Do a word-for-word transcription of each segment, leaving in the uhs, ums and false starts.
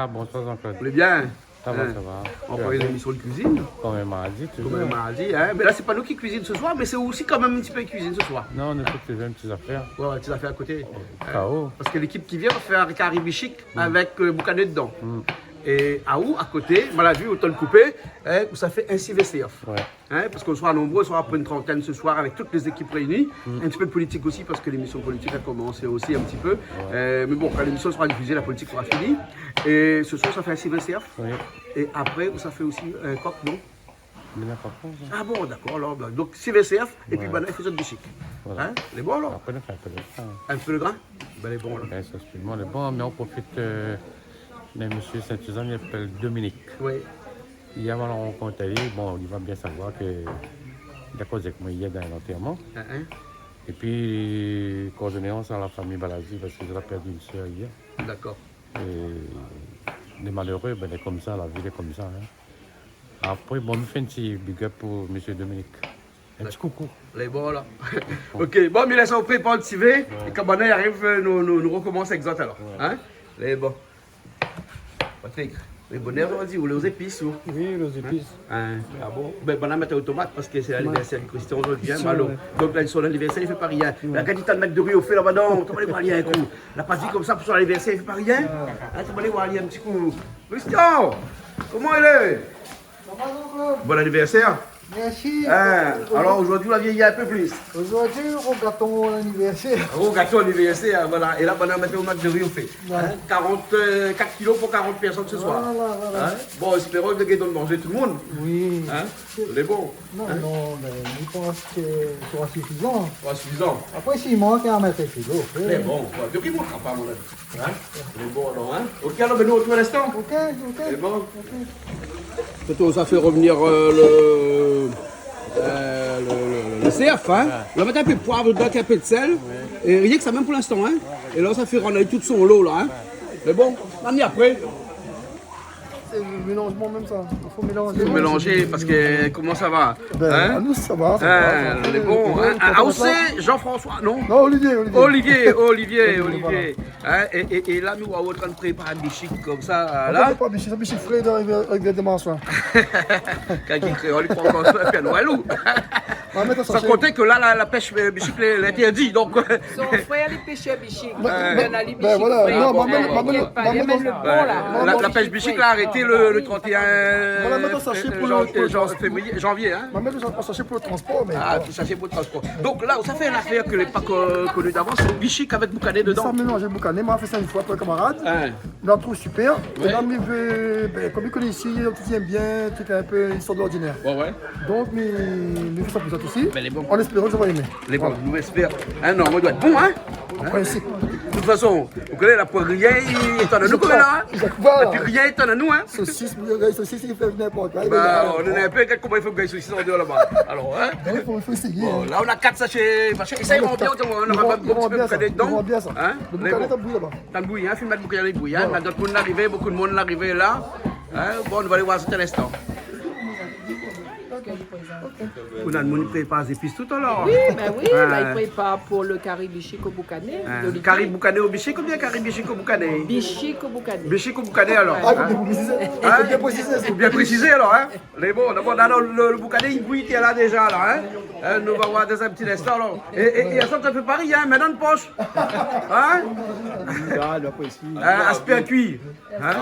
Ah, bonsoir Jean-Claude. Vous allez bien ? Ça va, ça va. On fait une émission de cuisine. Comme un mardi, toujours. Comme un mardi, hein. Mais là, c'est pas nous qui cuisine ce soir, mais c'est aussi quand même un petit peu cuisine ce soir. Non, nou fé toujour in ti zafèr. Ouais, ouais, ti zafèr a koté. Hein. Parce que l'équipe qui vient va faire un kari bishik avec, euh, boukané dedans. Et aou, a koté, ma la vi, otan koupé, hein, ou sa fé in sivé séf. Ouais. Hein, parce qu'on sera nombreux, on sera à peu près une trentaine ce soir avec toutes les équipes réunies. Un petit peu de politique aussi, parce que l'émission politique a commencé aussi un petit peu. Euh, mais bon, quand l'émission sera diffusée, la politique sera finie. Et ce soir, sa fé in sivé séf. Oui. Et après, sa fé aussi un coq, non ? Mais n'importe quoi, ça. Ah bon, d'accord, alors, bah, donc, sivé séf, et puis, banna i fé zot bishik. Voilà. Hein ? Lé bon, alors ? Après, nou fé in pé de grin. In pé de grin ? Ben, lé bon, alors. Ben, sa, lé bon, mé nou profit, euh, in mésyé Sainte-Suzanne, li apèl Dominique. Oui. Yèr, nou la rankont ali, bon, li va bien savoir ke li la kozé èk moin yèr dan in lantèrman. Hein, hein. Épi, kordonléans a la fami Balazi, parske zot la pèrd in sèr yèr. D'accord. É lé maléré, ben, lé konmsa, la vi lé konmsa, hein. Apré, bon, mi fé in ti big up pou mésyé Dominique. In ti koukou. Lé bon, la. Ok, bon, mi lès aou prépar ti sivé, é kan banna i ariv, euh, nou, nou, nou rokomans èk zot, alor. Ouais. Hein ? Lé bon. Patrick, lé bonèr, ou di, ou lé o zépis, ou ? Oui, o zépis. Hein ? Ah bon ? Ben, banna i mèt tomat parske sé lanivèrsèr de Christian zordi, hein, Malo. Christian, ouais. Donk la, son lanivèrsèr, li fé pa rien. Ouais. La gard, li tann mèt dori o fé laba, non, ou té pa alé oir ali in kou. La pa di konmsa pou son lanivèrsèr, li fé pa rien. Ah. Hein, ou té pa alé oir ali in ti kou. Christian, koman i lé ? Ça va, Jean-Claude ? Bon anniversaire. Merci. Hein, alors aujourd'hui, on a vieilli un peu plus. Aujourd'hui, nou gat lanivèrsèr. Nou gat lanivèrsèr, voilà. É la, banna i mèt tomat dori o fé. Ouais. Hein, quarante, euh, quatre kilos pour quarante personnes ce soir. Voilà, voilà. Hein ? Bon, espérons ke nou gingn manzé tout le monde. Oui. Hein ? Lé bon. Non, non, ben, mi pans ke sera suffisant. Sera suffisant. Apré, si i mank, nou mèt in kilo, ok. Lé bon, ouais. Dopi mon papa, mon ami. Hein ? Lé bon, alor, hein ? Ok, alor, ben, nou artrouv in instan. Ok, ok. Lé bon. Ok. Toto, sa fé revnir, euh, le, euh, le, le, le séf, hein ? Ouais. Nou va mèt in pé de poiv dedan, in pé de sèl. Ouais. É rienk sa mèm pou linstan, hein ? Ouais, ouais. É la, sa fé rann ali tout son lo, la, hein ? Ouais. Lé bon. Mé apré. Sé le mélanzman mèm, sa. I fo mélanzé. Fo mélanzé, parske koman sa va ? Ben, anou, sa va, sa va, sa va. Hein, lé bon, hein. Ah, ou sé Jean-François, non ? Non, Olivier, Olivier. Olivier, Olivier, Olivier, voilà. Hein, é, é, é la, nou, ou lé antrinn prépar in bishik konmsa, la. Apré, pa bishik, sa, bishik fré, la, avèk, avèk dé morso. Kan i di kréol, i pran ankor sa, pi nou, alon. San konté ke la, la, la pèsh, euh, bishik lé, lé intèrdi, donk, euh. Son frèr, li pèsh bishik. Ben, ben, voilà. Non, maman, maman, maman, la, la pèsh bishik la arété le, le trente et un, euh, jan-, euh, jan-, février, janvier, hein. Maman, sa, sa, sé pou le transpor, mé... Ah, sa, sé pou le transpor. Donk la, sa fé in afèr ke lé pa ko-, koni davans, sé bishik avèk boukané dedan. Sa mélanz boukané, ma la fé sa in foi pou in kamarad. Hein. Nou la trouv super. Ouais. É la, mi vé, ben, konm i koné isi, tout i èm bien, tout in pé i sort de l'ordinaire. Ouais, ouais. Donk, mi, mi fé sa pou zot osi. Ben, lé bon. An éspéran ke zot va èmé. Lé bon, nou éspèr. Hein, non, i doi èt bon, hein ? An prensip. De tout fason, ou koné, la, pou rien i étonn anou, la, hein ? Voilà. Épi rien i étonn anou, hein ? Sosis, boulyon, sosis, i fé ninport koi. Ben, nou néna in pé, gard koman i fé gingn sosis an déor laba. Alor, hein ? Non, i fo, i fo éséyé. Bon, la, nou na kat sashé, machin. Éséy, i ron bien, i ron bien sa. Hein ? Lé bon. Tann bouyi, hein, fine mèt boukané bouyi, hein. Voilà. Na dot moun arivé, bonpé d'moun arivé la. Hein ? Bon, nou va alé oir sa dan in instan. Ou na moun i prépar zépis tout alor. Oui, ben oui, la, i prépar pou le kari bishik o boukané, hein, de l'idée. Kari boukané o bishik oubien kari bishik o boukané ? Bishik o boukané. Bishik o boukané, alor. Ah, fo bien présizé. Hein ? Fo bien présizé. Fo bien présizé, alor, hein ? Lé bon, dabor, la, le, le boukané, i bouyi, té la déza, la, hein ? Hein, nou va oir dan in ti instan, alor. É, é, é sa, sa fé pa rien, hein, mé dan le posh. Hein ? Ah, d'apré isi. Hein, aspé kui. Hein ?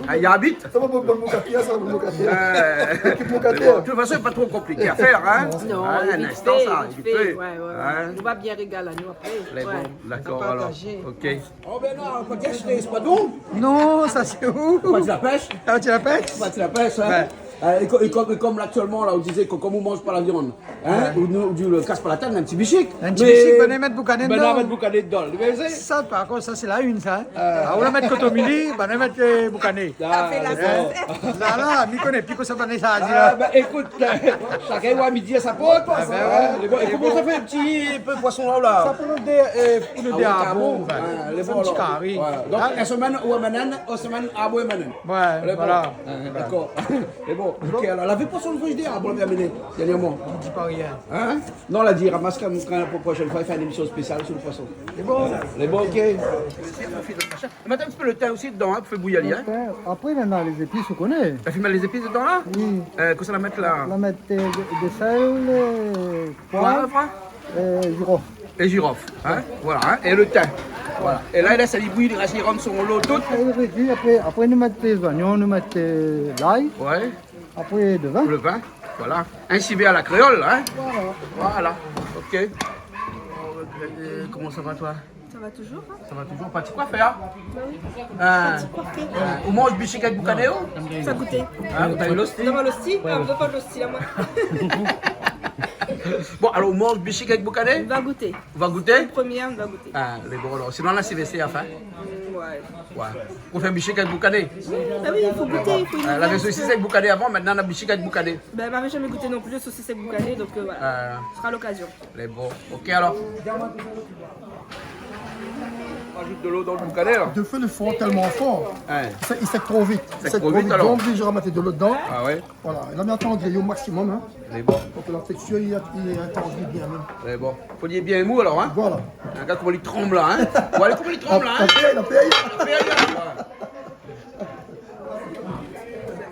Ah, i abit. Sa va, bon, bon, bon, kapiya, sa, bon, bon, kapiya. Euh, bon, kapiya. De tout fason, lé pa tro konpliké a fèr, hein ? Non, hein, in instan, vit fé, sa, vit fé. Ouais, ouais, ouais. Hein ? Nou va bien régal anou apré. Lé bon, dakor, alor. Nou va partazé. Ok. Oh, ben non, pa gèsh, sé pa bon. Non, sa, sé ou ? Pa de la pèsh ? Ah, de la pèsh ? Pa de la pèsh, hein ? Ouais. Euh, é ko-, é konm, é konm la, aktièlman, la, ou di ke, konm ou manz pa la viann, hein, ou, ou di, ou kas pa la tèt, in ti bishik. In ti bishik, ben, mèt boukané dedan. Mé ben, mèt boukané dedan. Mé sé sa, par kont, sa, sé la une, sa, hein. Euh. Ah, ou la mèt kotomili, ben, mèt, euh, boukané. Ah, dakor. La, la, mi koné pi kosa banna sa di la. Ah, ben, ékout, shakinn i voi midi a sa port. Ah, ben ouais. Hein, mé bon, é koman sa fé in ti pé poison la, la ? Sa pou nou dé, euh, pou nou dé, ah bon, ben, in ti kari. Voilà. Donk, in semèn ou amèn, in semèn, ah bon, amèn. Ouais, voilà. Hein, dakor. Lé bon. Ok, alor, lavé poison lo frizidèr, ah bon, la amené dernièrman. Li di pa rien. Hein ? Non, la di, ramas kan, kan, pou proshèn foi, fé in émisyon spésial su lo poison. Lé bon. Lé bon, ok. Mèt in ti pé lo tin osi dedan, hein, pou fé bouyi ali, hein. Lo tin. Apré, néna lé zépis, ou koné. La fine mèt lé zépis dedan, la ? Oui. Euh, kosa la mèt la ? La mèt, euh, de, de sèl, euh, poiv. Poiv. É zirof. É zirof, hein, voilà, hein, é lo tin. Voilà. É la, la, sa i bouyi, la, sa i rann son lo tout. Apré, apré, apré, nou mèt lé zoignon, nou mèt, euh, lay. Ouais. Apré, lo vin. Lo vin, voilà. In sivé a la kréol, hein. Voilà. Voilà, ok. Euh, koman sa va, toi ? Ça va toujours, hein ? Sa va toujours, pa ti koifèr, hein ? Bah oui. Hein. Pa ti koifèr. Ou manz bishik avèk boukané, ou ? Sa gouté. Hein, ou la losti ? Non, ma losti, ah, on veut pas de l'hostie, là, moi. Bon, alor, ou manz bishik avèk boukané ? On va goûter. Ou va gouté ? Première, on va goûter. Ah, lé bon, alor. Sinon, la, sé vésé, enfin. Ouais. Ouais. Pou fé bishik avèk boukané. Ah oui, il faut goûter, il faut une... Euh, lavé sosis avèk boukané avan, mintnan, la bishik avèk boukané. Ben, elle m'avait jamais goûté non plus le saucisse avec boucané, donc, euh, voilà. Euh. Ce sera l'occasion. Lé bon. Ok, alor. Azout dolo dan lo boukané, la. De fé lo for tèlman for. Hein. I sèk, i sèk tro vit. I sèk tro vit, alor. Donk, oblizé ramasé dolo dedan. Ah ouais. Voilà. É la, mi atann griyé o maksimom, hein. Lé bon. Pou ke la tékstir, i, i, i atann bien, mèm. Lé bon. Fo li lé bien mou, alor, hein. Voilà. Regard koman li tranm, la, hein. Voilà koman li tranm, la, hein. La pèy, la pèy. La pèy, la pèy.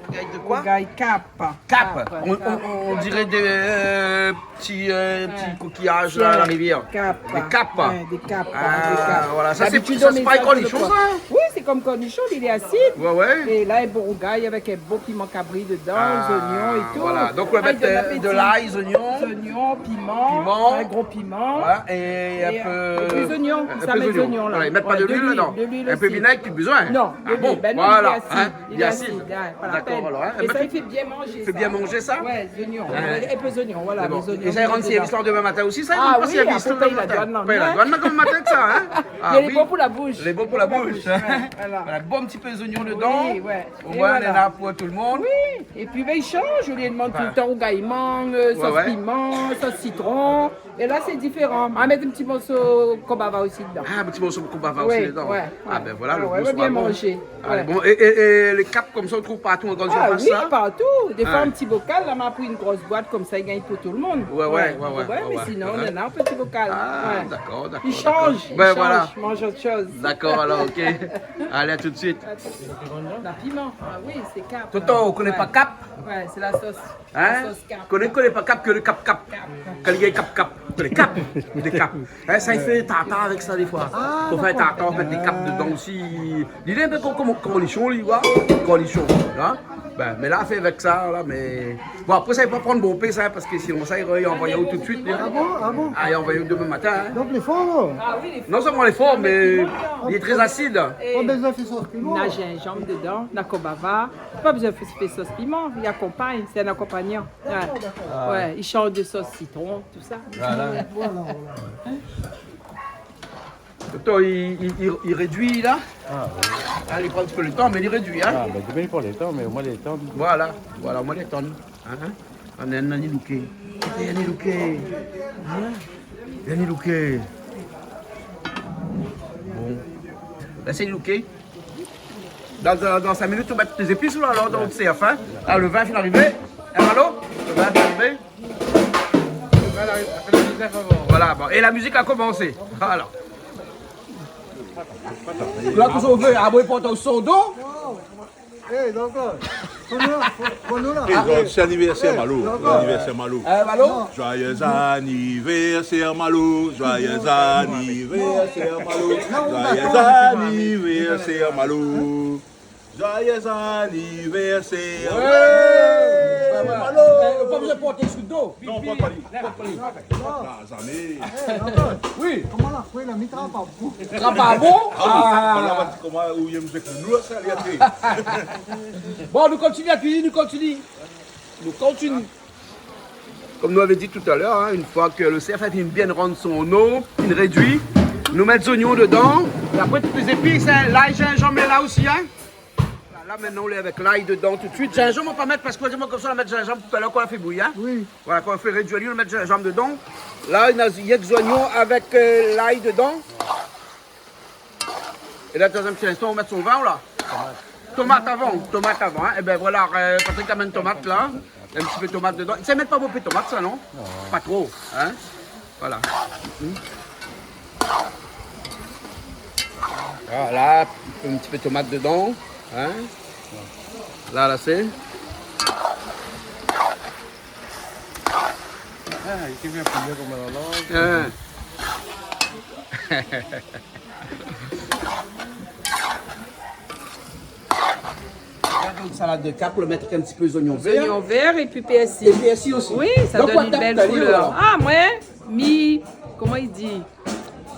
Ou gingn de koi ? Ou gingn kap. Kap. Kap. On, on, on diré dé, euh, ti, euh, ti kokiyaz la, la rivièr. Kap. Dé kap. Ouais, dé kap, ah, dé kap. Voilà, sa sé, d'abitid, sa sé pa kornishon, sa ? Oui, sé kom kornishon, li lé asid. Ouais, ouais. É la, in bon rougay avèk in bon piman kabri dedan, lé zoignon é tout. Voilà. Donk, ou va mèt, euh, de lay, zoignon. Zoignon, piman, piman. In gro piman. Ouais, é in pé, euh, in pé zoignon. In pé zoignon, la. Voilà, i mèt pa de luil dedan. De luil osi. In pé vinèg, pi bezoin. Non, de luil. Ah bon, ben non, voilà, li lé asid, hein. Li lé asid, hein, pa la pèn. D'accord, alors, hein. É sa, i fé bien manzé, sa. I fé bien manzé, sa ? Ouais, zoignon. Ouais. In pé zoignon, voilà, lé bon. Lé zoignon dedan. É sa, i rann sèrvis le landemin matin osi, sa, i rann pa sèrvis le landemin matin. Ah oui, apré, i pèy la douane, non. Pèy la douane, kan mèm, avèk sa, hein. Ah oui. Lé bon pou la boush. Lé bon pou la boush, hein. Ouais, voilà. Voilà, bon ti pé zoignon dedan. Oui, ouais. Omoin, néna pou tout le monde. Oui. É pi, ben, i shanj, olié de manz toultan rougay mang, euh, sos piman, sos sitron. É la, sé diféran. Ma mèt in ti morso konbava osi dedan. Ah, in ti morso konbava osi dedan. Ouais, ouais. Ah, ben voilà, lo gou sra bon. Ah ouais, bien manzé. Alé, bon, é, é, é lé kap konmsa, ou trouv partou an grann sirfas, sa ? Ah oui, partou. Défoi, in ti bokal, la, ma pri in gro boit konmsa, i gingn pou tout le monde. Ouais, ouais, ouais, ouais. Mé sinon, néna in ti bokal. Ah, d'accord, d'accord, d'accord. I shanj, i shanj, manz ot shoz. Ben voilà. D'accord, alors, ok. Allez, à tout de suite. Na piman. Ah oui, sé kap. Toto, ou koné pa kap ? Ouais, sé la sos. Hein ? La sos kap. Koné, koné pa kap ke lo kap-kap. Kap. Kan i gingn kap-kap. Lé kap. Lé kap. Hein, sa, i fé tartar avèk sa, défoi. Ah, d'accord. Fo fé tartar, mèt dé kap dedan osi. Li lé in pé kom, kom kornishon, li, wa. Kornishon, la. Ben, mé la, fé avèk sa, la, mé bon, apré, sa, i pé pa pran bonpé, sa, parske sinon, sa, i, i anvoy aou tout de suite, li. Ah bon ? Ah bon ? Ah, i anvoy aou demin matin, hein. Donk, lé for, la. Ah oui, lé for. Non sèlman lé for, mé li lé trè asid. Pa bezoin fé sos piman. Na zinzanm dedan, na konbava. Pa bezoin fé, fé sos piman, li akonpagn, sé in akonpagnan. D'accord, d'accord. Ouais, i shanj de sos sitron, tout sa. Voilà. Voilà, voilà. Doktor, i, i, i, i rédui la. Ah oui. Ah, i pran in ti pé lo tan, mé i rédui, hein. Ah, ben, i pran lo tan, mé omoin lo tan. Voilà, voilà, omoin lo tan. Hein, hein. Néna, néna louké. Néna louké. Hein ? Néna louké. Bon. La, sé louké. Dan, dan, dan sink minit, ou mèt lé zépis la, alor, donk sé la fin. La, lo vin fine arivé. Hein, Malo ? Lo vin fine arivé. Voilà, bon. É la mizik la komansé. Alor. La, kosa ou vé ? Ah, bon, i port aou son do ? Eh, donk, euh, bon, nou la, bon, nou la. Eh, sé anivèrsèr Malo. Eh, donk, euh, anivèrsèr Malo. Eh, Malo ? Joyeux anniversaire, Malo. Joyeux anniversaire, Malo. Joyeux anniversaire, Malo. Joyeux anniversaire. Ouais. Ouais. Malo. Eh, pa bezoin port son do. Non, pa, pa li. Pa, pa li. Ah, zamé. Eh, Jean-Claude. Oui. Koman la fé la, mi trap pa bon ? Trap pa bon ? Ah. Ala, va di koman ou yèm zèk nou, sa, li a fé. Bon, nou kontinié la kuizine, nou kontinié. Nou kontinié. Kom nou lavé di talèr, hein, in foi ke lo sèf la fine bien rann son lo, fine rédui, nou mèt zoignon dedan, é apré tout lé zépis, hein, lay, zinzanm lé la osi, hein. La, la, mintnan, nou lé avèk lay dedan tout suit. Zinzanm, nou va pa mèt, parske moin, konmsa, nou va mèt zinzanm talèr kan nou la fé bouyir, hein. Oui. Voilà, kan nou fé rédui, nou mèt zinzanm dedan. La, néna rienk zoignon avèk, euh, lay dedan. É la, dan in ti instan, nou mèt son vin, la. Tomat avan, tomat avan, hein. Ében voilà, euh, Patrick la amenn tomat la. In ti pé tomat dedan. Sa i mèt pa bonpé tomat sa, non ? Non. Pa tro, hein. Voilà. Hmm. Voilà, in ti pé tomat dedan, hein. La, la, sé. Ah, i fé bien koman la lang. Hein. Donk, salad de kap, ou mèt in ti pé zoignon vèr. Zoignon vèr épi pèrsi. É pèrsi osi. Oui, sa i done in bèl koulèr. Donk, ou adapte ali, voilà. Ah, moin, mi, koman i di ?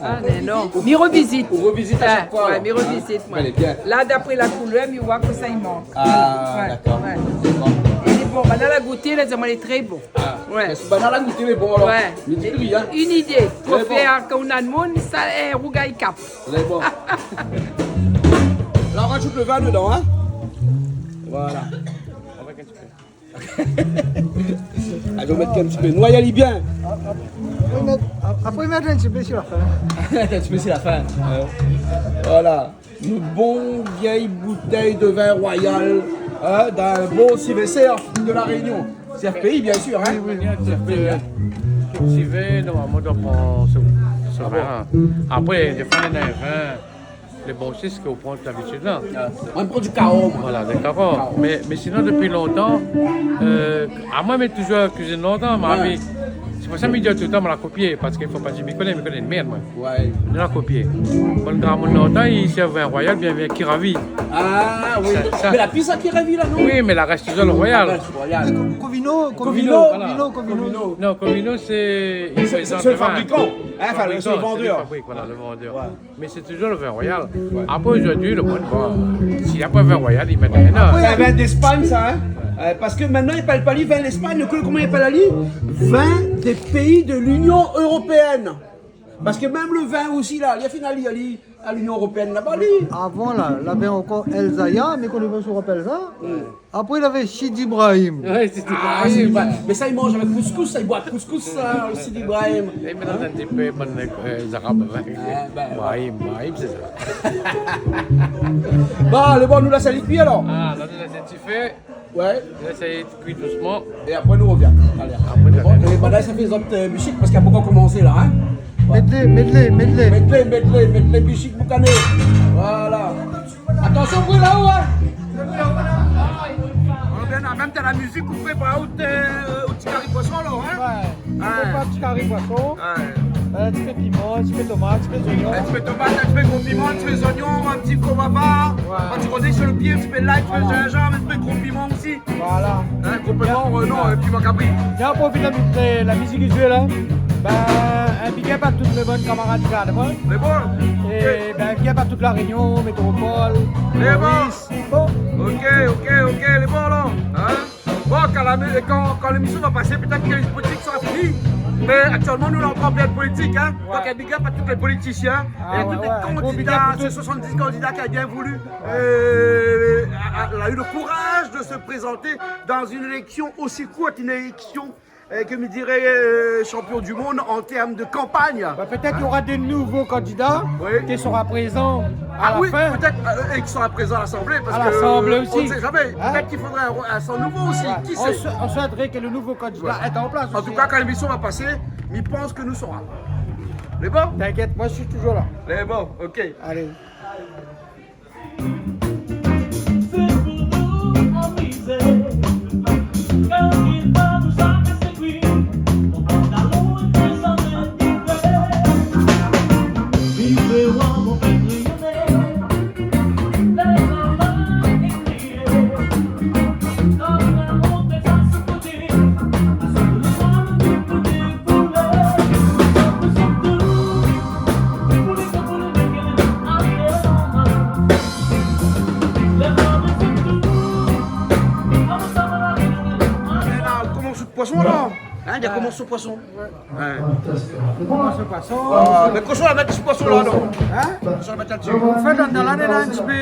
Ah, non, non. Mi revizit. Ou revizit a shak foi, alor. Ouais, mi revizit, moin. Bèl é bien. La, d'apré la koulèr, mi voi kosa i mank. Ah, dakor. Ouais. Lé bon. Lé bon. Banna la gouté, la di amoin lé tré bon. Ah, ouais. Mé si banna la gouté lé bon, alor. Ouais. Mi di ri, hein. Une idée pour faire, kan ou néna demoun, sa, eh, rougay kap. Lé bon. La, ou rajout le vin dedan, hein. Voilà. Avèk in ti pé. Alé, ou mèt in ti pé. Noy ali bien. Apré, mèt, apré, mèt in ti pé si la fin. In ti pé si la fin. Ouais. Voilà. Une bonne vieille bouteille de vin royal, hein, d'un bon C V C de La Réunion. C R P I, bien sûr, hein. Oui, oui. C R P I, hein. Cultivé, normalman, ou doi pran se, se vin, hein. Ah bon ? Apré, défoi, néna in vin, lé bon osi, sak ou pran d'abitid la. Ah, moin mi pran du Caro, moin. Voilà, du Caro. Caro. Mé, mé sinon, dopi lontan, euh, ah, moin, mi la touzour kuiziné lontan, ma vi. Ouais. Sé pou sa mi di toultan, moin la kopié, parske i fo pa dir mi koné, mi koné in mèrd, moin. Ouais. Mi la kopié. Bon, gramoun lontan, i sèrv vin royal, bien, bien, Kiravi. Ah, oui. Sa, sa. Mé la pi sa Kiravi, la, non ? Oui, mé la rès touzour lo royal. La rès royal. Ko-, Covino, Covino, Covino, voilà. Covino, Covino. Covino. Non, Covino, sé, i prézant lo vin. Sé, sé le fabrikan, hein, enfin, le, sé le vandèr. Fabrikan, sé le fabrik, voilà, le vandèr. Ouais. Mé sé touzour lo vin royal. Ouais. Apré, zordi, lo moun, bon, si na pa vin royal, i mèt rien. Apré, sé in vin d'Espagne, sa, hein. Ouais. Euh, parske mintnan, i apèl pa li vin d'Espagne, koman i apèl ali ? Vin des pays de l'Union européenne. Parske mèm lo vin osi, la, li la fini ali, ali a l'Union européenne, laba, li. Avan, la, lavé ankor El Zaya, mé koné pa si ou rapèl sa. Hmm. Apré, lavé Sidi Ibrahim. Ouais, Sidi Ibrahim. Ah, Sidi Ibrahim. Mé sa, i manz avèk kouskous, sa, i boi kouskous, sa, Sidi Ibrahim. Hein ? I mèt in ti pé, bann, euh, zarab, ouais. Ah, ben, Ibrahim, Ibrahim, sé sa. Bon, lé bon, nou lès ali kui, alor. Ah, la, nou lès ali kui. Ouais. Lès ali kui dousman. É apré, nou rovien. Alé. Apré, bon, nou rovien. É banna, sa fé zot, euh, mizik, parske la pankor komansé, la, hein. Medley, medley, medley. Medley, medley, medley, mizik boukané. Voilà. Atansion, bri la-o, hein. Alor, bien, an mèm tan la mizik, ou prépar out, euh, out ti kari poison, la, hein. Ouais. Ouais. Prépar ti kari poison. Ouais. Euh, ti pé piman, ti pé tomat, ti pé zoignon. In ti pé tomat, in ti pé gro piman, in ti pé zoignon, in ti gro baba. Ouais. Kan ou rod si lo pié, in ti pé lay, in ti pé zinzanm, in ti pé gro piman osi. Voilà. Hein, gro piman, euh, non, euh, piman kabri. Bien, pou finir, la mizik i zoué la. Ben, in big up a tout mé bann kamarad Garde-Moine. Lé bon. É ben, big up a tout La Réunion, Métropole, Maurice. Lé bon. Bon. Ok, ok, ok, lé bon, la. Hein ? Bon, kan la mi-, kan, kan lémision va pasé, pétèt ke la politik sra fini. Mé aktièlman, nou, la ankor bien de politik, hein. Ouais. Donk, in big up a tout lé politisien. Ah, ouais, ouais. É tout lé kandida, sé soixante-dix kandida ki la bien voulu, euh, a, a, la u lo kouraz de se prézanté dan in éleksion osi kourt, in éleksion, euh, ke mi diré, euh, champion du monde an tèrm de kanpagn. Bah, pétèt i nora de nouvo kandida ki sra prézan a la fin. Ah oui, pétèt, euh, é ki sra prézan a l'Asanblé, parske, euh, on ne sait jamais. Hein ? Pétèt i fodra in, in san nouvo osi, ki sé ? On sou-, on souhaiterait que le nouveau candidat est en place aussi, hein. Ouais. An tou ka, kan lémision va pasé, mi pans ke nou sora. Lé bon ? T'inquiète, moi, je suis toujours là. Lé bon, ok. Allez. Komans sou poison, la. Hein, i komans sou poison. Ouais. Komans sou poison. Ah, mé koshon, la mèt sou poison, la, non ? Hein ? Koshon, la mèt la dsi. An fèt, dan la, néna in ti pé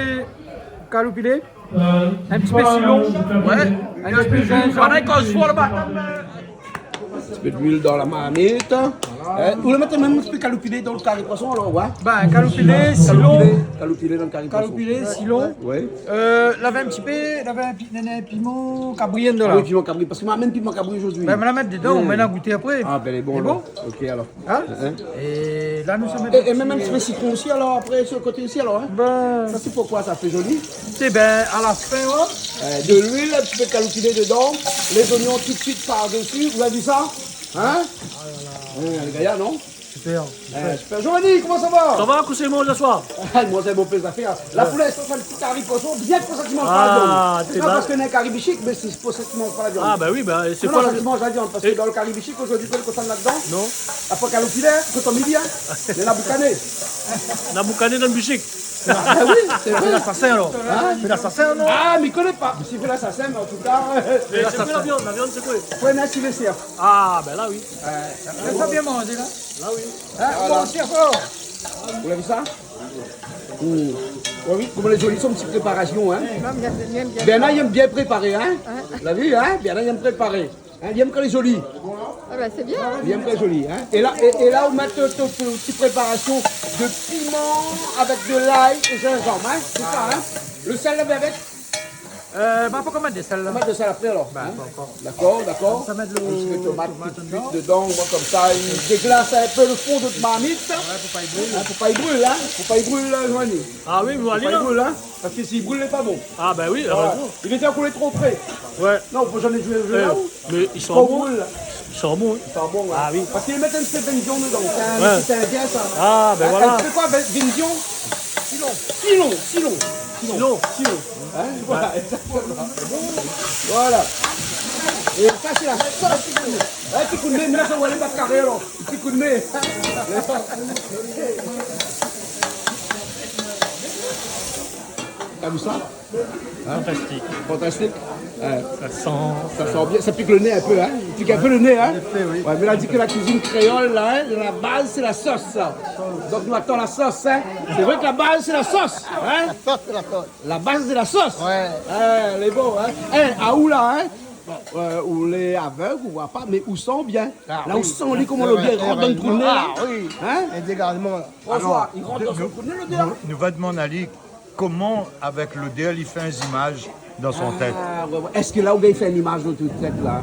kaloupilé. In ti pé silon. Ouais. In ti pé zinzanm. Voilà, i koz for laba. In ti pé d'luil dan la marmit. Voilà. Hein, ou la mèt mèm in ti pé kaloupilé dan lo kari poison, alor, ouais. Ben, kaloupilé, silon. Kaloupilé, kaloupilé dan lo kari poison. Kaloupilé, silon. Ouais. Euh, lavé in ti pé, lavé in pi-, in, in piman kabri, in, la. Ah oui, piman kabri, parske ma amenn piman kabri zordi. Ben, ma la mèt dedan, ou mèt la gouté apré. Ah, ben, lé bon, alor. Ok, alor. Hein ? Hein ? É la, nou sa mèt é, é mèm in ti pé sitron osi, alor, apré, su lo koté osi, alor, hein ? Ben. Sa, sé poukoi sa fé zoli ? Sé ben, a la fin, hein. Euh, de luil, in ti pé kaloupilé dedan, lé zoignon tout de suite par desi, ou la vi sa ? Hein ? Ah la la. Hein, lé gayar, non ? Super, super. Hein, super. Giovanni, koman sa va ? Sa va, kosa i manz aswar ? Ah, i manz in bonpé zafèr. La, pou linstan, sé in ti kari poison, bien pou sa ki manz pa la viann. Ah, sé pa parske nou lé in kari bishik, mé sé pou sa ki manz pa la viann. Ah, ben oui, ben, sé... Non, non, sa ki manz la viann, parske dan lo kari bishik, zordi, koné kosa néna ladan ? Non. Apré kaloupilé, koton midi, hein. Mé la boukané. La boukané dan lo bishik. Ah oui, sé vré. Fé lasasin, alor. Hein ? Fé lasasin, non ? Ah, mi koné pa. Si fé lasasin, mé an tou ka, euh, mé sé koi la viann ? La viann, sé koi ? Fo in ti lésèr. Ah, ben la, oui. Euh, sa bien manzé, la. La, oui. Hein, voilà. Bon, sé ankor. Ou la vi sa ? Hmm. Ouais, oui, koman lé zoli son ti préparasion, hein ? Non, bien, bien, bien. Bernard, i èm bien préparé, hein ? Hein ? La vi, hein ? Bernard, i èm préparé. Hein, i èm kan lé zoli. Ah ben, sé bien. I èm kan lé zoli, hein ? É la, é, é la, ou mèt out, out, out ti préparasion de piman avèk de lay é zinzanm, hein ? Sé sa, hein ? Lo sèl, la, avèk ? Euh, ben, ankor, mèt de sèl, la. Ou mèt de sèl apré, alor, hein ? Ben, ankor. Dakor, dakor. Sa mèt lo tomat tout de suite dedan, ou voi konmsa, i déglas in pé lo fon de marmit. Ouais, fo pa i bril. Hein, fo pa i bril, hein. Fo pa i bril, la, Joanie. Ah oui, mé alé, la. Fo pa i bril, hein. Parske si i bril, lé pa bon. Ah ben oui, voilà. Érèzman. I lé déza kolé tro pré. Ouais. Non, fo zamé zoué, zoué la, ou ? Mé i san bon. Kan ou bril, la. I san bon, hein. I san bon, ouais. Ah oui. Parske i mèt in ti pé de vin blan dedan. Sé in, ouais, sé in indien, sa. Ah, ben voilà. Hein, in ti pé koi, vin, vin blan ? Filon. Filon, filon. Filon. Filon. Hein ? Voilà, exactement. Voilà. É sa, sé la sos. Hein, ti kou d'min, mé la, sa, ou alé bat karé, alor. Ti kou d'min. Ou la vi sa ? Hein ? Fantastik. Fantastik. Ouais. Sa i san, sa i san bien. Sa i pik lo né in pé, hein ? I pik in pé lo né, hein ? Ouais, mé la di ke la kuizine kréol, la, hein, la baz, sé la sos, sa. Donk, nou atann la sos, hein ? Sé vré ke la baz, sé la sos, hein ? La sos, sé la sos. La baz, sé la sos. Ouais. Hein, lé bon, hein ? Hein, aou la, hein ? Bon, euh, ou lé avèg, ou voi pa, mé ou san bien. Ah oui. La, ou san ali koman lo bien i rant dan lo trou d'né, la. Ah oui. Hein ? Hein ? Égalman, la. François, i rant dan son trou d'né, lodèr. Nou, nou va domann ali koman, avèk lodèr, li fé in zimaz dan son tèt. Ah, ouais, ouais. Èske la, ou gingn fé in imaz dan out tèt, la ?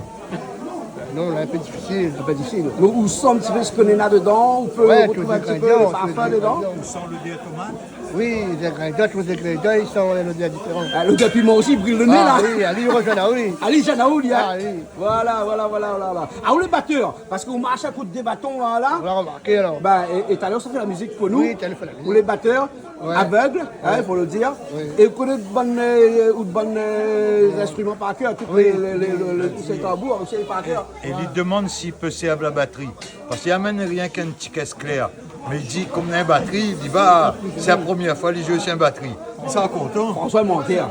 Non, la, in pé difisil. In pé difisil. Donk, ou san in ti pé sak néna dedan, ou pé rotrouv in ti pé lo parfin dedan. Ouais, tout lé zingrédian, tout lé zingrédian. Ou san lodèr tomat ? Oui, lé zingrédian, tout lé zingrédian, i san lodèr diféran. Ah, lodèr piman osi, i bril lo né, la. Ah oui, ali, i revien, ah oui. Ali, i gèn aou, li, hein. Ah oui. Voilà, voilà, voilà, voilà, voilà. Ah, ou lé batèr, parske ou marsh akoté dé baton, la, la. Ou la romarké, alor. Ben, é, é talèr, ou sa fé la mizik pou nou. Oui, talèr, fé la mizik. Ou lé batèr, ouais, avèg, hein, fo lo dir. Oui. É ou koné out bann, euh, out bann, euh, instriman par kèr, tout lé, lé, lé, lé, tout sé tanbour, osi, par kèr. Oui. É li domann si i pé sèrv la batri. Parske li amenn rienk in ti kès klèr. Mé li di, kom néna in batri, li di, ba, sé la promièr foi li zoué si in batri. Li sra kontan. François lé mantèr.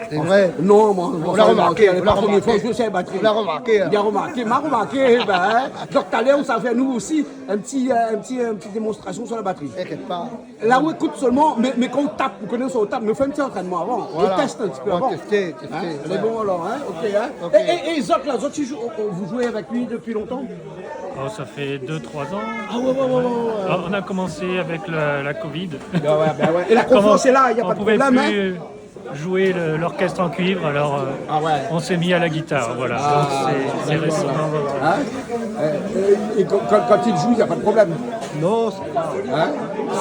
Sé vré. Non, moin, François lé mantèr. Ou la romarké, ou la romarké. Sé la promièr foi li zoué si in batri. Ou la romarké, hein. Li la romarké, ma romarké, ben, hein. Donk, talèr, ou sa fé anou osi in ti, euh, in ti, in ti démonstrasion su la batri. Inkièt pa. La, ou ékout solman, mé, mé kan ou tap, ou koné, ou tap, mé ou fé in ti antrènman avan. Voilà. Ou tèst in ti pé avan. Ou va tèsté, tèsté, ouais. Hein ? Lé bon, alor, hein ? Ok, hein ? Ok. É, é, é zot, la, zot, i zoué, ou, ou, ou zoué avèk li dopi lontan ? Oh, ça fait deux, trois ans. Ah ouais, ouais, ouais, ouais, ouais. Alors, on a commencé avec la, la covid. Ben ouais, ben ouais. É la konférans lé la, na pa de problèm, hein. Comment on pouvait plus jouer le, l'orchestre en cuivre, alors, euh, ah ouais, on s'est mis à la guitare, voilà. Ah, d'accord. Donc, c'est, c'est récent. Hein ? Euh, euh, é kan, kan, kan i zoué, na pa de problèm. Non, c'est pas... Hein ?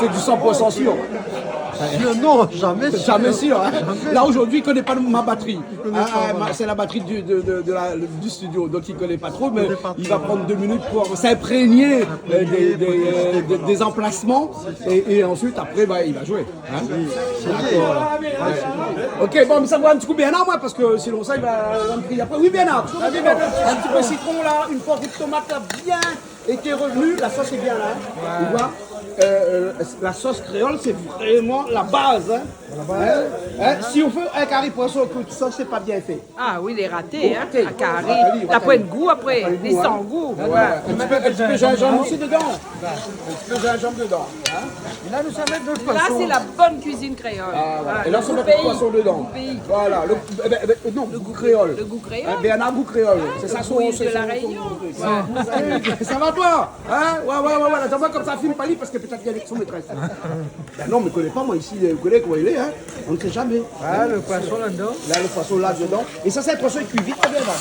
C'est du cent pour cent sûr. Sûr, non, jamais sûr. Jamais sûr, hein ? Jamais. Là, aujourd'hui, il connaît pas ma batterie. Je connais pas, voilà. Ah, ma, c'est la batterie du, de, de, de la, du studio, donc il connaît pas trop, mais il va prendre deux minutes pour s'imprégner, euh, des, des, euh, des, des emplacements, et, et ensuite, après, bah, il va jouer. Hein ? Oui, c'est bien. D'accord. Ouais. Ok, bon, mé sa, mi sa boir in ti kou Bernard, moin, parske sinon sa, li va, li va mi krié apré. Oui, Bernard, tu peux mettre un petit peu de citron, là, une fois que tomate, là, bien été revenue, la sauce est bien là, hein. Ouais. Tu vois, euh, euh, la sauce créole, c'est vraiment la base, hein. La base. Hein ? Hein ? Si on fait un cari poisson, que ça, c'est pas bien fait. Ah oui, il est raté, hein. Bon, ok. Un cari. Raté, raté. T'as pas de goût après. T'as pas de goût, hein. Li san gou. Ouais, ouais. Un petit peu, un petit peu gingembre aussi dedans. Un petit peu gingembre dedans, hein. Et là, nous sommes avec notre poisson. Là, c'est la bonne cuisine créole. Ah, voilà. Voilà, le goût pays. Et là, on met le poisson dedans. Voilà. Le, eh ben, eh ben, non, le goût créole. Le goût créole. Hein, Bernard Goût Créole. Ah, c'est ça, le goût de la Réunion. Ouais. Ça va, toi ? Hein ? Ouais, ouais, ouais, ouais. Là, ça va comme ça, filme pas lui, parce que peut-être qu'il y a son maîtresse. Ben non, mais connais pas, moi, ici, vous connaissez comment il est, hein ? On ne sait jamais. Ah, le poisson là-dedans. Là, le poisson là-dedans. Et ça, c'est un poisson cuit vite, très bien, là.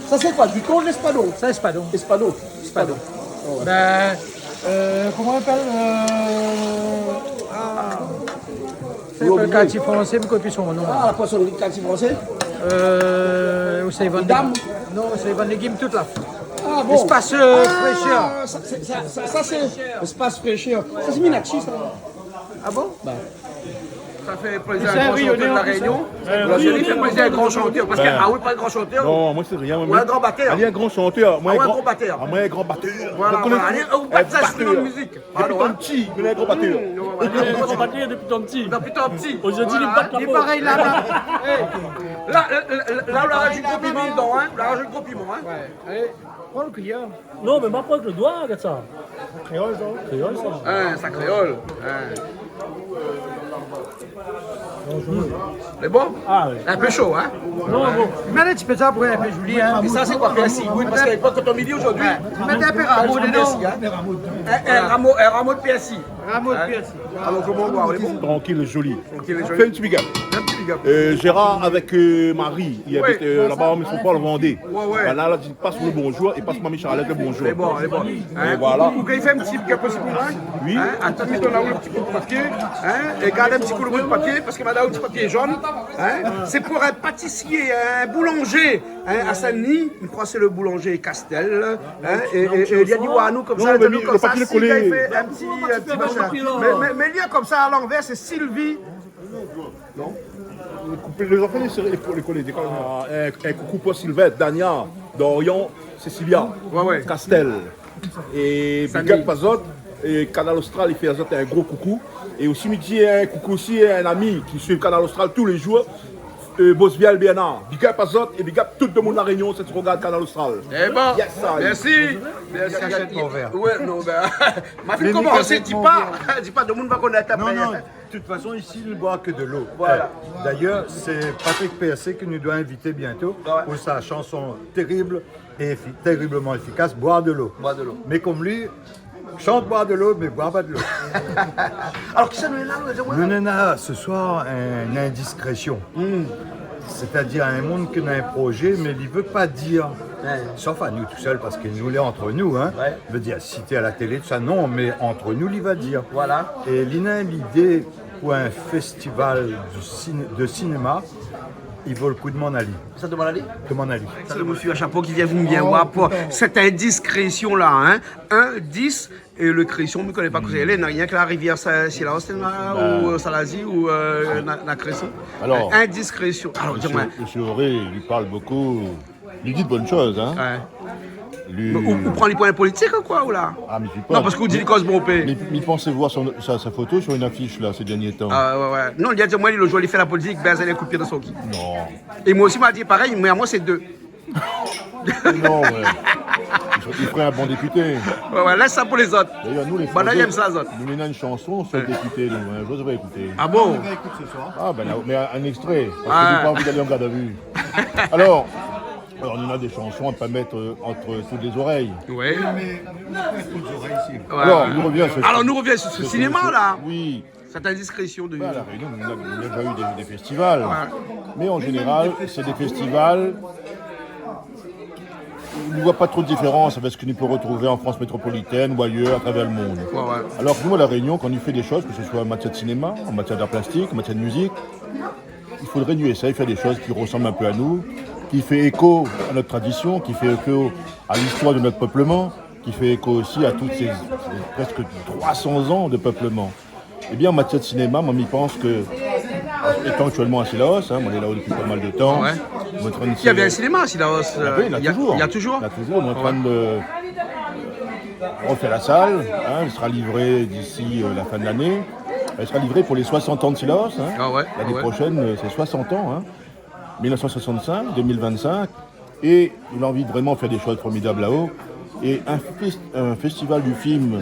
Ça, c'est quoi ? Du thon, l'espadon ? Ça, espadon. Espadon. Espadon. Oh, ouais. Ben, euh, comment on appelle, euh, ah, c'est pas le quartier français, mais quoi, puis son nom. Ah, la poissonnerie de quartier français ? Euh, où ça, ils vendent des... Non, où ça, ils vendent des légumes toute la... Ah, bon. Espace, euh, fraîcheur. Ah, ça, c'est, ça, ça, ça, c'est espace fraîcheur. Ça, c'est Minakshi, ça. Ah bon ? Bah. Sa fé plézir in gran shantèr de La Rényon. Sé in Rényoné, an plis. Bin. Non, moin sé rien, moin. Ou in gran batèr. Alé, in gran shantèr. Moin, in gran batèr. Voilà, voilà. Alé, ou bat sa, sé dan la mizik. Dopi tan pti, mi lé in gran batèr. Dopi tan pti. Dopi tan pti. Voilà. Li bat la min. La, la, la, la, ou la rajout gro piman dedan, in. Ou la rajout gro piman, in. Pran lo kiyèr. Non, mé ma pran èk lo doi, gard sa. Kréol, sa. Kréol, sa. In, sa kréol. In. Lé bon ? Ah oui. In pé sho, in ? Non, bon. Mèt in ti pé sa pou in pé zoli, in. É sa, sé koi, pèrsi ? Oui, parske avèk lo koton mili zordi. Mèt in pé ramo dedan. In pèrsi, in. In, in ramo, in ramo de pèrsi. Ramo de pèrsi. Alor, koman i lé ? Lé bon ? Trankil, zoli. Trankil, zoli. Fé in ti big up. In ti big up. Euh, Gérard avèk, euh, Marie, i abit, euh, laba, mé son pa lo Vandé. Ouais, ouais. Bin la, la, Pass lo bonjour é pass Mami Charlotte lo bonjour. Lé bon, lé bon. É voilà. Ou, ou kay fé in ti big up osi pou moin ? Oui. In ? Atann, mi donn aou lo ti kou papié. In ? É gard in ti kou lo bout papié, parske madam, lo ti papié zone. In ? Sé pou in patisié, in boulanzé. In ? A Sin-Dni, mi kroi sé lo boulanzé Castel. In ? É, é, é li la di anou konmsa, lo papié lé kolé. Li fé in ti, in ti machin. Mé, mé, mé li lé konmsa a lanvèr, sé Sylvie. Non ? Lé zanfan, lé, lé kolé, lé kolé. Ah, in, in koukou pou Sylvette, Dania, Dorian, Cécilia, Castel. Ouais, ouais. É big up azot, é Kanal Austral, i fé azot in gro koukou. É osi, mi di in koukou osi in ami ki suiv Kanal Austral tou lé zour, euh, Bosbiel Bernard. Big up azot é big up tout demoun La Rényon, sak i rogard Kanal Austral. Yes, I. Mèrsi. Mèrsi. Ouais, non, bin, ma fine komansé, di pa, di pa, demoun va konèt apré. Non, non. De toute façon, ici, il ne boit que de l'eau. Voilà. Eh, d'ailleurs, c'est Patrick Persée qui nous doit inviter bientôt pour sa chanson terrible et effi-, terriblement efficace, Boire de l'eau. Boire de l'eau. Mais comme lui, chante Boire de l'eau, mais bois pas de l'eau. Alors, qui ça, nous, là, nous, là, ce soir, une indiscrétion. Hmm. C'est-à-dire un moun ki néna in projé, mé li vé pa dir. Ouais. Sof anou tousèl, parske nou lé ant nou, in. Ouais. Vé dir, si té a la télé, tousa, non, mé ant nou, li va dir. Voilà. É li néna in lidé pou in festival du ciné-, de cinéma, i vo lo kou demann ali. Sa, demann ali ? Demann ali. Sé lo mésyé a shapo ki vien, vien oir pou sèt indiskrésion-la, in. In, dis, É lo Krésion, mi koné pa kosa i lé, na rienk la rivièr Sa-, Silaos, la, ou, euh, Salazi, ou, euh, na, na Krésion. Alors, indiskrésion. Alors, di amoin. Monsieur Auré, il parle beaucoup. Il dit de bonnes choses, hein. Ouais. Mé ou, ou pran li pou in politik, koi, ou la ? Ah, mé mi di pa. Non, parske ou di li koz bonpé. Mé, mé mi pans voir son, sa, sa foto sur une affiche, là, ces derniers temps. Ah, ouais, ouais. Non, li la di amoin, li, lo zour, li fé la politik, bin, sa, li koup dan son ki. Non. É moin osi, ma di parèy, mé amoin, sé dé. Non, ouais. Il ferait un bon député. Ouais, ouais, lès sa pou lézot. D'ailleurs, nous, les Français, nou néna in shanson sur le député, nou, in zour, mi sa ékouté. Ah bon ? Ah, bin, la, mé in ékstré, parske nou la pa anvi alé an garde à vue. Alors, alors, nou néna dé shanson à pas mettre, euh, entre toutes les oreilles. Ouais. Alors, nou revien sur, alors, nou revien sur, sur le cinéma, là. Oui. Sèt indiskrésion de... Bah, à La Réunion, nou néna, nou néna déza u dé, dé festival. Ouais. Mé an zénéral, sé dé festival ou i voi pa tro de diférans avèk sak i pé retrouv an Frans métropolitèn ou ayèr, à travèr lo monn. Ouais, ouais. Alors que nous, à La Réunion, quand on fait des choses, que ce soit en matière de cinéma, en matière d'art plastique, en matière de musique, il faudrait, nous, essayer de faire des choses qui ressemblent un peu à nous, qui fait écho à notre tradition, qui fait écho à l'histoire de notre peuplement, qui fait écho aussi à toutes ces, ces presque trois cents ans de peuplement. Eh bien, en matière de cinéma, moin, mi pans ke, étant actuellement à Cilaos, hein, moin lé la-o depuis pas mal de temps. Ouais. Moin lé an trin de... Il y avait un cinéma à Cilaos, euh, il y a, il y a toujours. Il y a toujours. Moin lé an trin de refaire la salle, hein, elle sera livrée d'ici, euh, la fin de l'année. Elle sera livrée pour les soixante ans de Cilaos, hein. Ah ouais, ah ouais. L'année prochaine, euh, c'est soixante ans, hein. Mille neuf cent soixante-cinq, deux mille vingt-cinq. Et on a envie de vraiment faire des choses formidables là-haut. Et un fes-, un festival du film,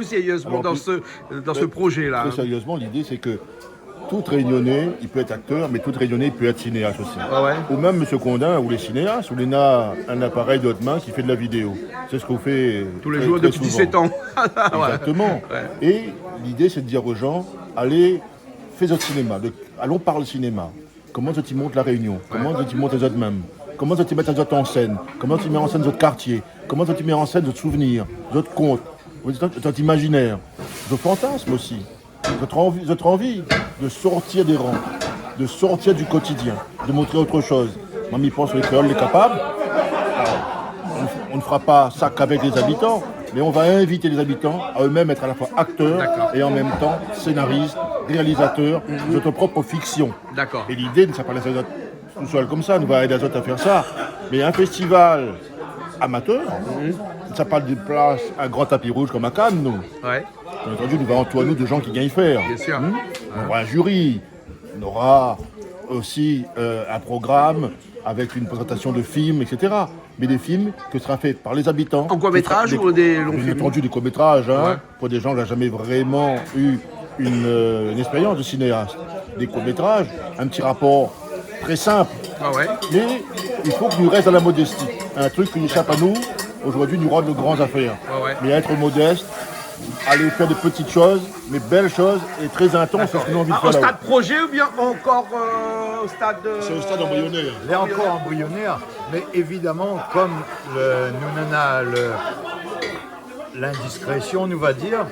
plus sérieusement dans ce, dans ce projet-là, hein. Alors, plus, plus sérieusement, l'idée, c'est que tout Réunionnais, il peut être acteur, mais tout Réunionnais, il peut être cinéaste aussi. Ah ouais. Ou même Monsieur Condin, ou les cinéastes, ou néna un appareil de haute main qui fait de la vidéo. C'est ce qu'on fait très, très souvent. Tous les jours depuis dix-sept ans. Ouais. Exactement. Ouais. Et l'idée, c'est de dire aux gens, allez, fé zot cinéma. De, allons parler cinéma. Koman zot i mont La Réunion ? Koman zot i mont azot mèm ? Koman zot i mèt azot an sèn ? Koman zot i mèt an sèn zot kartié ? Koman zot i mèt an sèn zot souvenir, zot kont, zot, zot imaginèr, zot fantasm osi, zot anvi, zot anvi de sortir des rangs, de sortir du quotidien, de montrer autre chose ? Moin, mi pans ke le kréol lé kapab. Alors, on, on ne fera pas ça qu'avec les habitants, mais on va inviter les habitants à eux-mêmes être à la fois acteurs et en même temps scénaristes, réalisateurs de notre propre fiction. D'accord. Et l'idée, nou sa pa lès azot tout sèl konmsa, nou va èd azot a fèr sa. Mé in festival amatèr, nou sa pa déplaz in gran tapi rouz konm a Cannes, nou. Ouais. Bien entendu, nou va antourer anou de gens qui gagnent faire. Bien sûr. Hmm ? On aura un jury, on aura aussi, euh, un programme avec une présentation de films, et cetera. Mais des films que sera fait par les habitants. En court-métrage ou des longs films ? Bien entendu, des courts-métrages, hein, pour des gens qui n'ont jamais vraiment eu une, euh, une expérience de cinéaste. Des courts-métrages, un petit rapport très simple. Ah ouais. Mais il faut que nous reste dans la modestie. Un truc qui échappe à nous, aujourd'hui, nous rend nos grandes affaires. Ouais, ouais. Mais être modeste, aller faire de petites choses, mais belles choses et très intenses, c'est ce que nous avons envie de faire là-haut. D'accord. Ah, au stade projet ou bien encore, euh, au stade, euh, embryonnaire ? C'est au stade embryonnaire. Lé ankor embryonèr, mé évidaman, konm le, nou néna le, l'indiskrésion, nou va dir,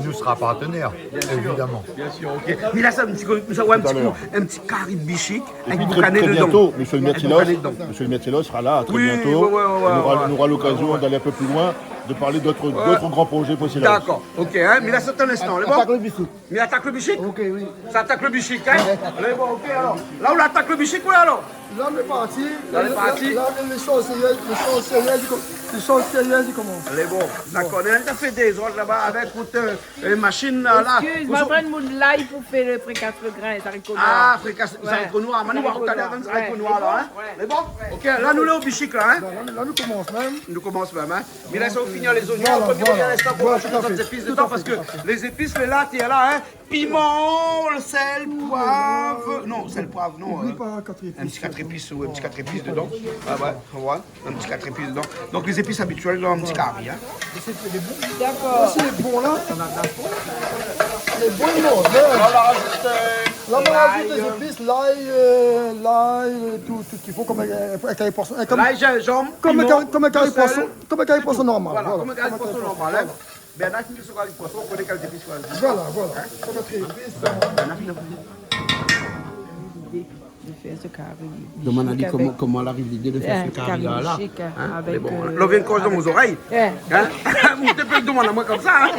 nou sera partenèr, évidaman. Bien sûr, ok. Mé la, sa, in ti kou, sa, ouais, in ti kou, in ti kari de bishik, avèk boukané dedan. Tout à l'heure. Et puis très, très bientôt, monsieur le maire Tilos, monsieur le maire Tilos sera là très bientôt. Oui, ouais, ouais, ouais, ouais. Et on aura, on aura l'occasion d'aller un peu plus loin, de parler d'autres, d'autres grands projets possibles. D'accord, ok, hein, mé la, sé in instan, lé bon ? Atak le bishik. Mé atak le bishik ? Ok, oui. Sa atak le bishik, hein ? Ouais. Lé bon, ok, alor. La ou la atak le bishik, ou la, alor ? La, nou lé parti. La, nou lé parti. La, la, lé shoz sérié, lé shoz sérié i komans. Lé bon, dakor. Bon. Néna in zafèr dézord laba avèk out, euh, mashine la, la. Excuse-moi, prends mon l'ail pour faire le fricasse le grain, ça rigole. Ah, fricasse, ça rigole noir. Ouais. Mani, ça rigole noir. Lé bon ? Ouais. Ok, la nou lé o bishik la, hein ? La, la, la nou komans mèm. Nou komans mèm, hein ? Mé la, sa ou fini lé zonion, voilà, voilà. Voilà, tout à fait. Ou mèt lé zépis dedan, parske lé zépis, lé la, té la, hein. Piman, le sèl, poiv. Non, sèl, poiv, non, hein. Oubli pa kat zépis. In ti kat zépis, ouais, in ti kat zépis dedan. Ah ouais, ouais, in ti kat zépis dedan. Donk lé zépis abitièl dan in ti kari, hein. Dakor. Osi lé bon la. Lé bon, non, mé la, nou la rajout, euh, la, nou la rajout lé zépis, l'ail, euh, l'ail, euh, tout, tout sak i fo, konm, euh, in kari poison, euh, konm, konm in kari, konm in kari poison, konm in kari poison normal, voilà. Konm in kari poison normal, hein. Voilà. Bernard, si nou sava poison, ou koné kèl zépis ou va azout. Voilà, voilà. Hein ? Sa va tré épé, sa. Bernard, il a voulu. L'idé de fèr se kari bishik. Demann ali koman, koman la ariv l'idé de fèr se kari la, la. Avèk, euh, la, ou vien koz dan mon zorèy. Hein ? Ou té pé demann amoin konmsa, hein ?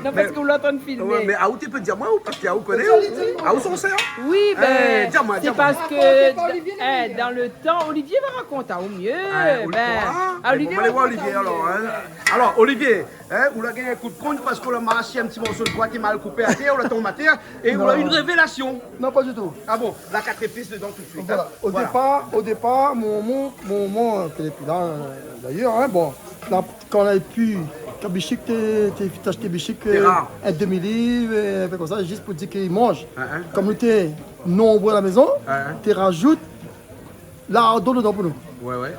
Non, parske ou lé antrin filmé. Ouais, mé, ah, ou té pé dir amoin, ou, parske, ah, ou koné, ou, ah, ou sansèr. Oui, ben, sé parske, eh, dan le tan, Olivier va rakonté aou myé. Ah, Olivier va rakonté aou myé. Alor, hein. Alor, Olivier, hein, ou la gingn in kou d'kogn parske ou la marsh in ti morso d'boi té mal koupé atèr, ou la tonm atèr, é ou la u in révélasion. Non, pa ditou. Ah bon, la kat zépis dedan tout de suite, hein. Voilà. Voilà. O dépar, o dépar, mon momon, mon momon, euh, ki lé pi la, euh, d'ayèr, hein, bon, la, kan la pi, kan bishik té, té, té ashté bishik, euh, in demi liv, euh, in pé konmsa, zis pou dir ke i manz. Hein, hein. Konm nou té nonbré la mézon, té rajout lardon dedan pou nou. Ouais, ouais.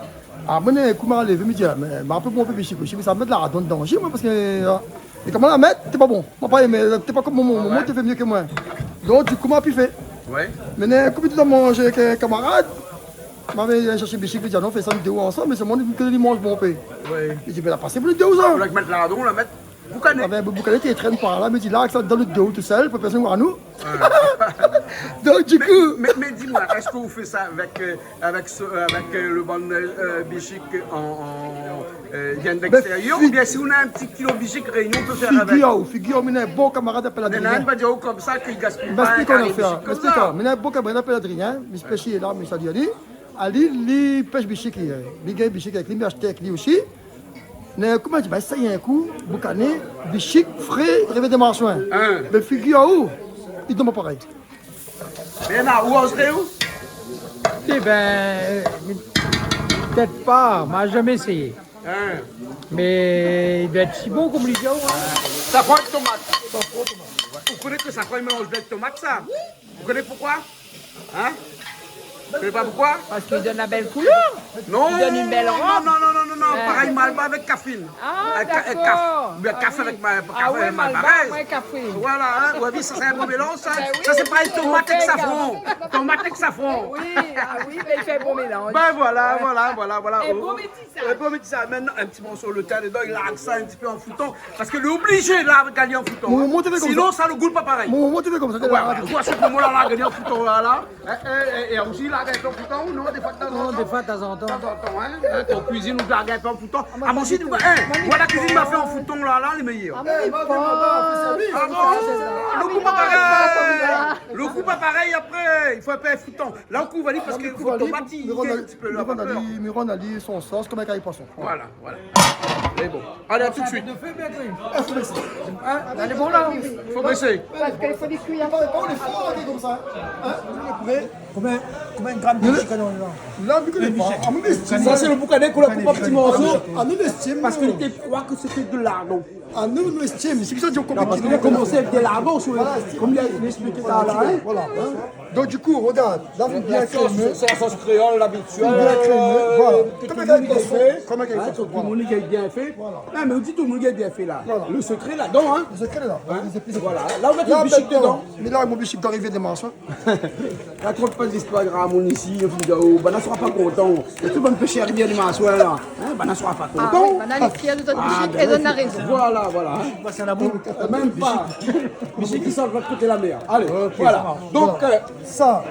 Ah, moin, kou ma lévé, mi di, ah, mé, ma pé bonpé bishik osi, mé sa mèt lardon dedan osi, moin, parske, euh, é koman la mèt, té pa bon. Ma pa émé, té pa konm mon, mon, mon momon té fé myé ke moin. Donk, dikou, ma pi fé. Ouais. Mé, kou mi té dan manzé èk kamarad, ma vé shèrsh bishik, mi di, ah non, fé sa nou dé ansanm, mé sé moin ke li manz bonpé. Ouais. Li di, mé la pasé pou nou dé ansanm. Ou la mèt lardon, ou la mèt Boukané. Avèk boukané, té i trène par la, mé di la, sa dan le do tousèl, pou pèrsone i voi anou. Donk, di kou, mé, mé di amoin, èske ou fé sa avèk, euh, avèk se, euh, avèk, euh, le bann, euh, bishik an, an, euh, i vien d'èkstérièr, oubien si ou na in ti kilo bishik Rényon, ou pé fé avèk ? Figir aou, figir aou, mi néna in bon kamarad i apèl Adrien. Mé la, pa di aou konmsa ke i gaspiy pa, in bishik konmsa. Mi néna in bon kamarad i apèl Adrien, mi spésial la, mi sali ali. Ali, li pèsh bishik, li, li gingn bishik avèk li, mi ashté avèk li osi. Mé koman di, ba, sa i lé in kou, boukané, bishik, fré, révé dé marsouin. Hein. Mé figir aou, i donn pa parèy. Béna, ou ozré ou ? Eh ben, peut-être pas, ma zamé éséyé. Hein. Mé i doi èt si bon konm li di aou, hein. Safran èk tomat. Ou koné ke safran i mélanz bien èk tomat, sa ? Ou koné poukosa ? Hein ? Ou koné pa poukosa ? Parske i donn la bèl koulèr. Non, i donn in bèl rob. Non, non, non, non, non, non. Hein. Parèy malba avèk kafine. Ah, dakor. Avèk ka-, avèk kaf-, oubien kafé avèk ma-, kafé avèk malba, parèy. Ah oui, malba, ouais, kafine. Voilà, hein. Ou la vi, sa sé in bon mélanz, sa. Ben oui. Sa sé parèy tomat èk safran. Tomat èk safran. Oui, ah oui, mé i fé in bon mélanz. Ben voilà, voilà, voilà, voilà. In bon métis. É bon, mé di sa, mintnan, in ti morso lo tin dedan, i larg sa in ti pé an fouton. Parske lé oblizé larg ali an fouton, hein. Sinon, sa, lo gou lé pa parèy. Mon momon té fé konmsa. Ouais, ouais. Ou voi, sé pou moin la larg ali an fouton la, la. É, é, é, é osi larg in pé an fouton, ou non, défoi, tazantan. Non, défoi, tazantan. Tazantan, hein. Hein, an kuizine, ou larg in pé an fouton. Ah, moin osi, hein, ou voi la kuizine ma fé an fouton la, la, lé méyèr. Ah, mé pa. Ah bon ? Lo gou pa parèy. Lo gou pa parèy, apré i fo in pé an fouton. La, ou kouv ali parske fo tomat, i gingn in ti pé la vapèr. Mé mi rann ali son sos konm in kari poison. Voilà, voilà. Lé bon. Alé, à tout de suite. Fo bésé. Hein ? Lé bon la. Fo bésé. Parske i fo li kui. Pa, pa, ou lé for, hein, konmsa. Hein ? Konbien, konbien gram de chicken on est là ? La, mi koné pa. A mon éstim. Sa sé lo boukané k'ou la koup an ti morso. A mon éstim. Parske li té kroi ke sété de lardon. A nou, nou éstim, sé pou sa di ou konpèt. Non, parske li la komansé avèk dé lardon, konm li la èksplik talèr, hein. Voilà, hein. Donk, di kou, regard, la, bien krémé. Sé la sos kréol, labitièl. Bien krémé, voilà. Ke tout moun i gingn fé. Konm in kari poison, konm in kari poison, voilà. Hein, tout moun i gingn bien fé. Voilà. Non, mé ou di tout moun i gingn bien fé la. Voilà. Lo sekré ladan, hein. Lo sekré ladan. Hein ? Voilà. La, ou mèt lo bishik dedan. Mé la, mon bishik dan, i vien dé marsouin. La tro pa zistoir gramoun isi, i fo dir, oh, banna sra pa kontan. É tout bann péshèr i vien dé marsouin la. Hein, banna sra pa kontan. Ah oui, banna lé fièr de zot bishik, é zot na rézon. Voilà, voilà, hein. Mèm pa. Bishik i sort de lot koté la mèr. Alé, voilà. OK, sa va. Donk, euh, sa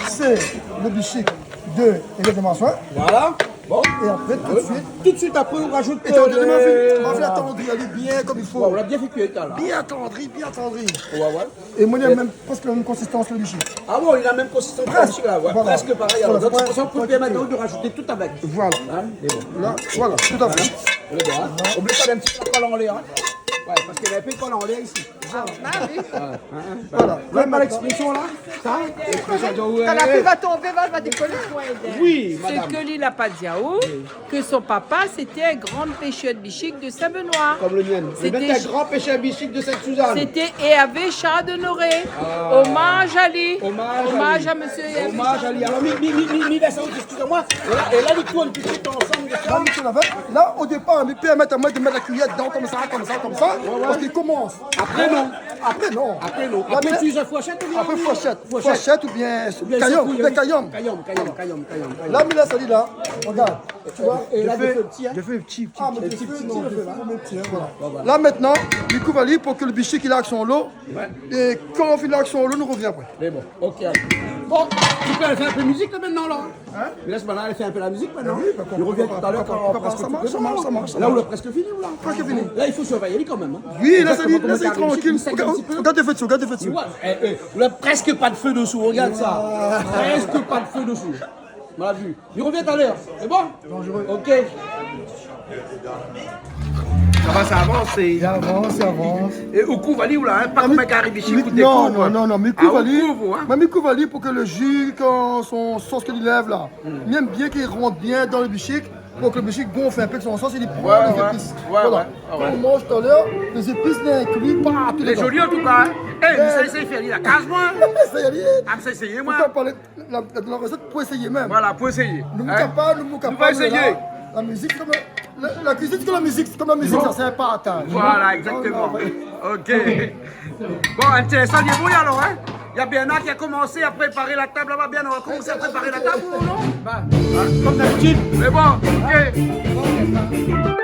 sé lo bishik de, é zot dé marsouin. Voilà. Bon. É apré, tout de suite. Tout de suite apré, ou rajout, euh, lé, ma fé atandri ali bien konm i fo. Ouais, ou la bien fé kui la. Bien atandri, bien atandri. Ouais, ouais. É moin, néna mèm prèsk la mèm konsistans ke lo bishik. Ah bon, li na la mèm konsistans ke lo bishik la, ouais. Voilà. Prèsk parèy, alor. Donk, sé pou sa ou pé pèrmèt aou de rajouté tout avèk. Voilà. Hein, mé bon. La, voilà, tout à fait. Hein, lé bon, hein. Oubli pa d'in ti pé kol anlèr, hein. Ouais, parske néna in pé kol anlèr isi. Voilà. Ah, bah oui. Voilà, hein, hein. Voilà. Ou voi pa lèksprésion la ? Sa, lèksprésion, ouais. Kan la pli va tonbé, va, va dékolé. Oui, madame. Sak li la pa di aou, ke son papa, sété in gran péshèr de bishik de Saint-Benoît. Konm lo mien. Sété in gran péshèr bishik de Sainte-Suzanne. Sété Hervé Chard-Honoré. Ah. Omaz ali. Omaz ali. Omaz a mésyé Hervé Chard-Honoré. Omaz ali. Alor, mi, mi, mi, mi, mi lès aou, eskizé amoin. É la, é la, li tourn tout de suite ansanm de sa. La, mi tourn avèk. La, o dépar, mi pèrmèt amoin de mèt la kuiyèr dedan, konmsa, konmsa, konmsa. Ouais, ouais. Parske li komans. Apré, non. Apré, non. Apré, non. La, apré, mi lès, tu utilises fourchette ou bien... Apré, fourchette. Fourchette. Fourchette oubien, oubien kayanm, kayanm. Kayanm, kayanm, kayanm, kayanm. La, mi lès ali la. Regard. Tu vois, é la, mi fé lo pti, hein. Mi fé lo pti, pti, pti, non, mi fé lo pti, hein, voilà. Voilà. La, mintnan, mi kouv ali pou ke lo bishik i larg son lo. Ouais. É kan li fini larg son lo, nou rovien apré. Mé bon, OK, alé. Bon, ou pé fé in pé mizik la mintnan la. Hein ? Mé lès banna fé in pé la mizik mintnan. Oui, bah, pourquoi pas, pourquoi pas, ça marche, ça marche, ça marche. La, ou la prèsk fini, ou la ? Prèsk fini. La, i fo survèy ali kan mèm, hein. Oui, la, sa di, la, sé trankil. Regard, regard lo fé dsi, regard lo fé dsi. Ouais, é, é, la, prèsk pa de fé desou, regard sa. Ouais. Prèsk pa de fé desou. Moin la vi. Mi rovien talèr. Sé bon ? Danzéré. OK. Sa va, sa avans, sé... I avans, i avans. É ou kouv ali, ou la, hein, pa konm in kari bishik, ou dékouv, hein. Non, non, non, non, mi kouv ali. Ah, ou kouv, hein. Mé mi kouv ali pou ke lo ji, kan son sos ke li lèv la, mi èm bien ke li rant bien dan lo bishik, pou ke lo bishik i gonf in pé, ke son sos, li pran lé zépis. Ouais, ouais, ouais, ouais. Voilà. Kan ou manz talèr, lé zépis lé inkli partou dedan. Lé zoli an tou ka, hein. Eh, mé sa, sa i fé ali la kaz, moin. Sa i fé ali. Ah, mé sa, éséyé, moin. Fo pa parl La, la, la rosèt pou éséyé mèm. Voilà, pou éséyé. Nou, hein, nou kapab, nou, nou kapab, nou va éséyé. La, la mizik, sé konm la, la, la kuizine, sé konm la mizik, sé konm la mizik, sa, sé in partaz. Voilà, exactement. OK. Bon, intérésan, lé bon alor, hein ? Na Bernard ki la komansé a prépar la tab laba. Bernard, ou la komansé a prépar la tab, ou non ? Bah, konm dabitid. Mé bon, OK.